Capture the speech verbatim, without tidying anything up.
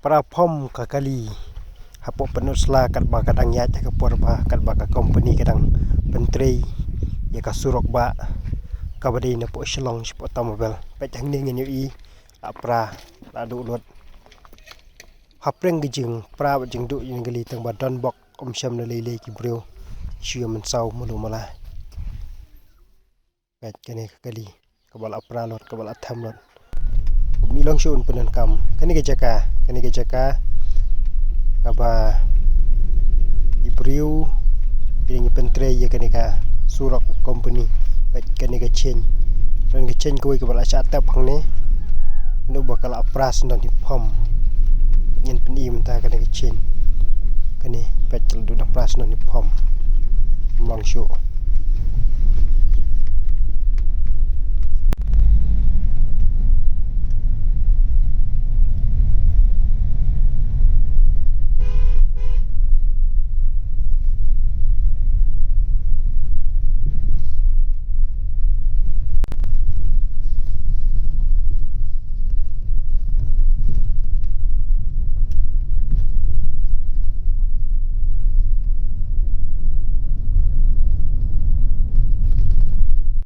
Pra phom ka kali hapoh Pynursla katba ka dang ïaid ha ka por ba katba ka company ka dang pyntrei ïa ka surok ba kaba dei napoh Shillong shapoh Tamobel. Peit hangne ngin ïohi la pra la duh lut. Hapdeng ka jingpra bad jingduh ïa ka kali tang ba don bok um shym na lei lei ki briew shu ïa mynsaw mulu mala. Peit kane ka kali kaba la pra lut, kaba la them lut. Ym long shuh un pyndonkam kane ka jaka, kane ka jaka kaba i briew ki dang pyntrei ïa kane ka surok company. Peit kane ka change, don ka change kawei kaba la shah tep hangne. Ndu ba ka la pra sdang ni phom. Ngin pyni mynta kane ka change. Kane peit ka la duh da pra sdang ni phom. Ym long shuh.